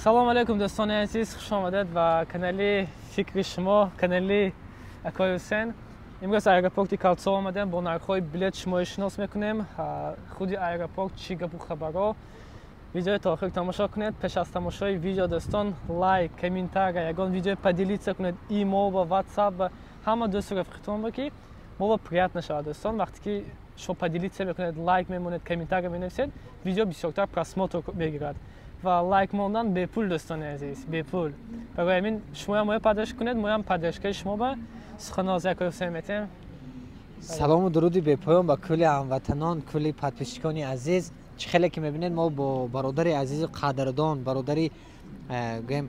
Салом алейкум, дӯстони азиз, хуш омадед ба канали «Фикри шумо», канали акои Ҳусен. Имрӯз аэропорти Кольцово омадем, бо нархҳои билет шуморо шинос мекунем. Худи аэропорт чӣ гапу хабаро, видеои то охир тамошо кунед. Пеш аз тамошои видео, дӯстон, лайк, комментария, ягон видео поделиться кунед имо ва ватсап ва ҳама дӯсту рафиқитонба, ки мо ба приятно шавад. Дӯстон, вақте ки шумо поделиться мекунед, лайк мемонед, комментария менависед, видео бисёртар просмотр мегирад. Ва лайк мондан бепул, дӯстони азиз, бепул. Барои ҳамин шумоям моя поддержка кунед, моям поддержкаи шумо. Ба суханоз якои Ҳусен метем. Салому дуруди бепоён ба кулли ҳамватанон, кулли подписчикони азиз. Чӣ хеле ки мебинед, мо бо бародари азизу қадрдон, бародари гӯем,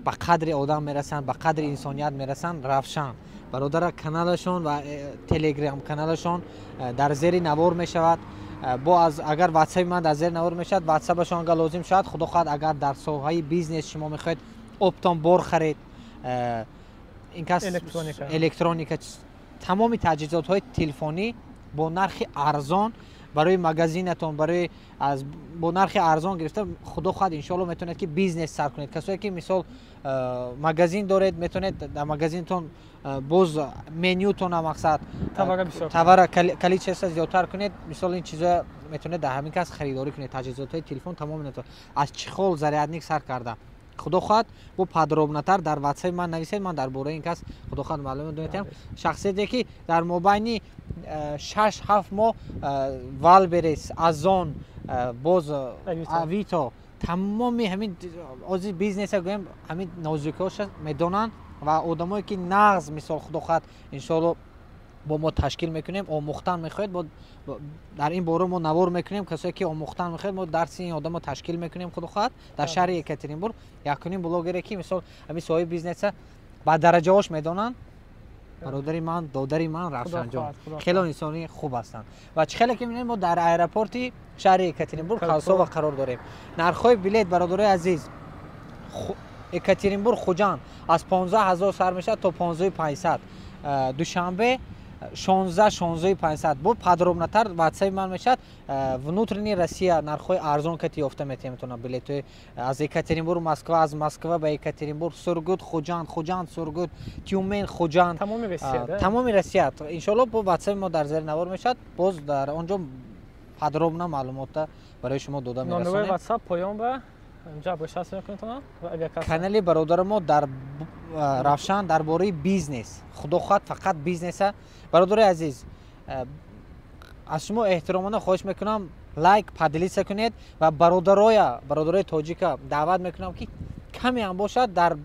ба қадри одам мерасанд, ба қадри инсоният мерасанд, Равшан бародара. Каналашон ва телеграм каналашон дар зери навор мешавад. Бо аз агар ватсаби ман дар зери навор мешавад, ватсабашон агар лозим шавад. Худо хоҳад, агар дар соҳаи бизнес шумо мехоҳед оптом бор харед, ин кас электроника, тамоми таҷҳизотҳои телефонӣ бо нархи арзон барои магазинатон, барои аз бо нархи арзон гирифта, худо хоҳад, иншоалло, метавонед ки бизнес сар кунед. Касое ки, мисол, магазин доред, метавонед дар магазинтон боз менютона, мақсад, товара количество зиёдтар кунед. Мисол, ин чизо метавонед дар ҳамин кас харидорӣ кунед. Таҷҳизотҳои телефон тамоми, аз чехол, зарядник сар карда. Худо хоҳад, бо подробнотар дар ватсаби ман нависед, ман дар бораи ин кас, худо хоҳад, маълумот медиҳам. Шахсияте ки дар мобайни 6-7 моҳ Вайлдберриз, Озон, боз Авито, тамоми ҳамин ози бизнеса, гӯем, ҳамин нозукиҳоша медонанд ва одамое ки нағз, мисол, худо хоҳад, иншоалло, бо мо ташкил мекунем. Омӯхтан мехоҳед, дар ин бора мо навор мекунем. Касое ки омӯхтан мехоҳед, мо дарси ин одамо ташкил мекунем, худо хоҳад, дар шаҳри Екатеринбург. Якунин блогере ки, мисол, ҳамин соҳиби бизнеса ба дараҷаҳош медонанд, бародари ман, додари ман Равшанҷон хеле инсони хуб ҳастанд. Ва чӣ хеле ки мебинед, мо дар аэропорти шаҳри Екатеринбург, Кольцово, қарор дорем. Нархҳои билет, бародарои азиз, Екатеринбург Хуҷанд аз 15 ҳазор сар мешавад то 15 500, Душанбе 16, 16 500. Бо подробнотар ватсаби ман мешавад. Внутренний Россия нархҳои арзон кати ёфта метавонад билетҳои аз Екатеринбург Москва, аз Москва ба Екатеринбург, Сургут Хуҷанд, Хуҷанд Сургут, Тюмен Хуҷанд. Тамоми Россия, иншоалло, бо ватсаби мо дар зери навор мешавад, боз дар он ҷо подробно маълумота барои шумо дода мерасонем. Канали бародари мо дар Равшан дар бораи бизнес, худо хоҳад, фақат бизнеса. Бародари азиз, аз шумо эҳтиромона хоҳиш мекунам, лайк, поделиться кунед ва бародарои тоҷика даъват мекунам, ки каме ҳам бошад, дар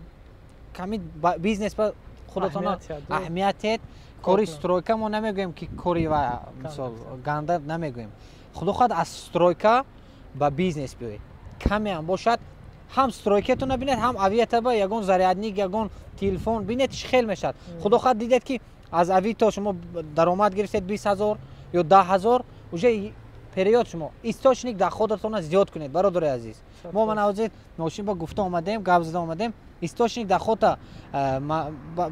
ками бизнес ба худатон аҳамият тед. Кори стройка мо намегӯем, ки кори ва, мисол, ганда намегӯем. Худо хоҳад, аз стройка ба бизнес биёед. Каме ҳам бошад, ҳам стройкатона бинед, ҳам Авитоба ягон зарядник, ягон телефон бинед, чӣ хел мешавад. Худо хоҳад, дидед, ки аз Авито шумо даромад гирифтед 20 000 ё 10 000, уже период шумо источник доходатона зиёд кунед. Бародари азиз, мо мана ҳозир мошин ба гуфта омадем, гап зада омадем. Источник дохода,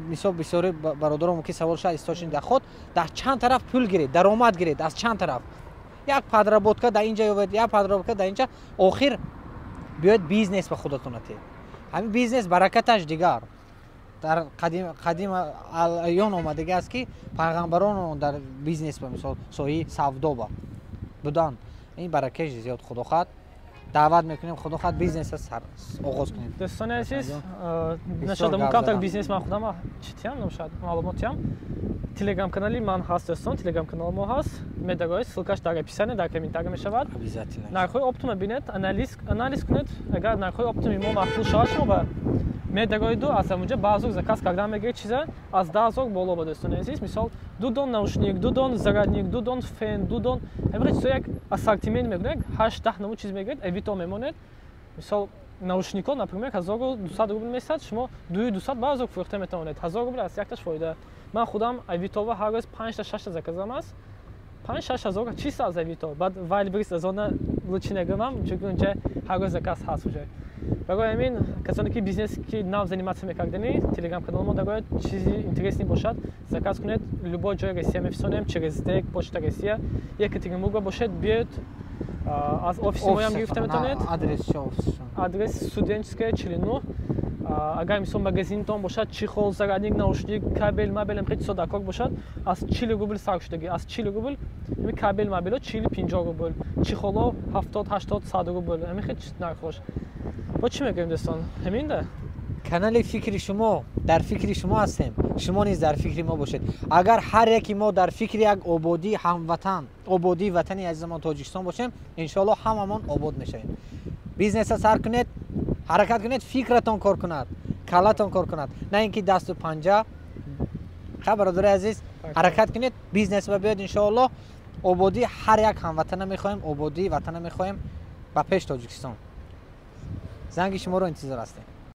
мисол, бисёри бародаро мумкин савол шавад: источник доход дар чанд тараф пул гиред, даромад гиред аз чанд тараф? Як подработка дар инҷа ёбед, як подработка дар инҷа, охир биёед бизнес ба худатон атед. Ҳамин бизнес баракаташ дигар. Дар қадим аён омадагӣ аст, ки пайғамбарон дар бизнес ба, мисол, соҳаи савдо ба буданд. Ин баракаи зиёд. Худо хоҳад, даъват мекунем, худо хоҳад, бизнеса оғоз кунем. Дӯстони азиз, нашодам камтар бизнес, ман худам читиям, намшад маълумотиям. Телеграм канали ман ҳаст, дӯстон, телеграм канал мо ҳаст, медароед, ссылкаш дар описание, дар комментария мешавад. Обязательно. Нархҳои оптома бинед, анализ кунед. Агар нархҳои оптоми мо маъқул шавад, шумо ба медароиду аз ҳамунҷа баъзур заказ кардан мегиред. Чиза аз 10 000 боло ба, дӯстони азиз, мисол, ду дон наушник, ду дон зарядник, ду дон фен, ду дон ҳамин чизо, як ассортимент мекунед, 8-10 намуд чиз мегиред, Авито мемонед. Мисол, наушникҳо, например, 1200 рубл месад, шумо дуи дусад баъзур фурӯхта метавонед, 1000 рубл аз якташ фоида. Ман худам Авитова ҳар рӯз панҷта, шашта заказам аст, 5-6 ҳазор чиста аз Авито. Баъд Вайлдберриз, Озона лучше нагӯмам, чунки унҷа ҳар рӯз заказ ҳаст уже. Барои ҳамин, касоне ки бизнес ки нав заниматься мекарданӣ, телеграм канал мо дарояд, чизи интересный бошад, заказ кунед, любой ҷои Россия мефисонем через СДЭК, Почта Россия. Екатеринбурга бошед, биёед. Аз офиси моям гирифта метавонед. Адрес чо офисшон? Адрес Студенческая 49. Агар мисол магазинтон бошад, чехол, зарядник, наушник, кабел мабел, ҳам чизо дар кор бошад, аз 40 рубл сар шудаги, аз 40 рубл. Ҳами кабел мабело 40, 50 рубл, чехоло 70, 80, 100 рубл, ҳами хел нархош. Бо чӣ мегӯем, дӯстон, ҳаминда. Канали «Фикри шумо», дар фикри шумо ҳастем, шумо низ дар фикри мо бошед. Агар ҳар яки мо дар фикри як ободии ҳамватан, ободии ватани азизамон Тоҷикистон бошем, иншоалло ҳамамон обод мешавем. Бизнеса сар кунед, ҳаракат кунед, фикратон кор кунад, каллатон кор кунад, на ин ки дасту панҷа. Ха, бародари азиз, ҳаракат кунед, бизнес ба биёд. Иншоалло ободии ҳар як ҳамватана мехоҳем, ободии ватана мехоҳем. Ба пеш, Тоҷикистон! Занги шуморо интизор ҳастем.